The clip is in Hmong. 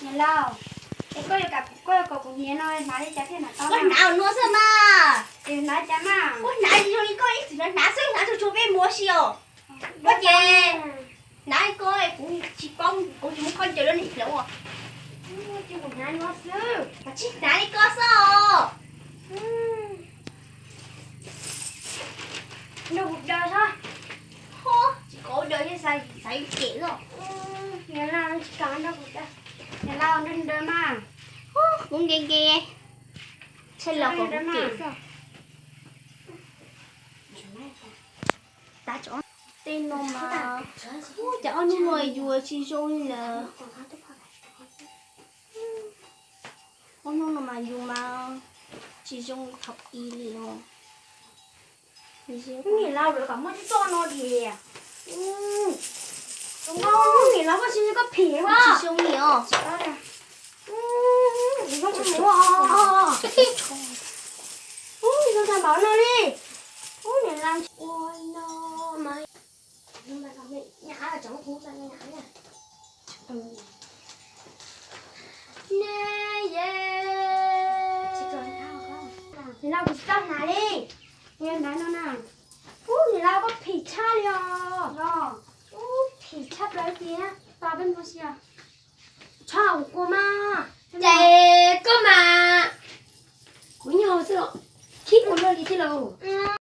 Niam laus, es koj yuav kom, koj yuav kom kuv hnav no hnav li cas thiaj hnav tau? Koj hnav ua nua xwb mas. Es hnav cas mas? Koj hnav zoo li koj ib txwm hnav hnav xwb, hnav tsuag tsuag peb muag si os. Koj ces hnav li koj, kuv tsis paub, kuv tsis muaj khaub ncaws rau nej hlawv os. Ces kuv hnav no xwb. Koj tsis hnav li koj xwb os. Nrog kuv daws seb. Ho, tsis kov daws thiab, xav xav cem los. Niam laus, tsis kam, nrog kuv daws. Niam laus, nrog daws mas. Ho, kuv nkees nkees, tshaj los kom kuv cem xwb. Tav tsov, tej no mas, ub, cas ob hnub no yuav tsis zoo li lawm. Ob hnub no mas yus mas tsis zoo thaum ub li os. Niam laus, lawv kom muab txoj no diam. Niam laus, koj tsis, koj phim ua tsis zoo li os. Ub, zoo tag npaum no li. Ub, niam laus, ua no mas. Ne ye. Niam laus, kuv tsis tau hnav li. Kuv yuav hnav no na. Ub, niam laus, koj phim tshaj li os. Ub, phim tshaj plaws tiag. Tos peb mus ua si os. Tshaj kuv kua mas. Ces koj mas. Kuv nyob xwb los khib ua luaj li thiab lauj.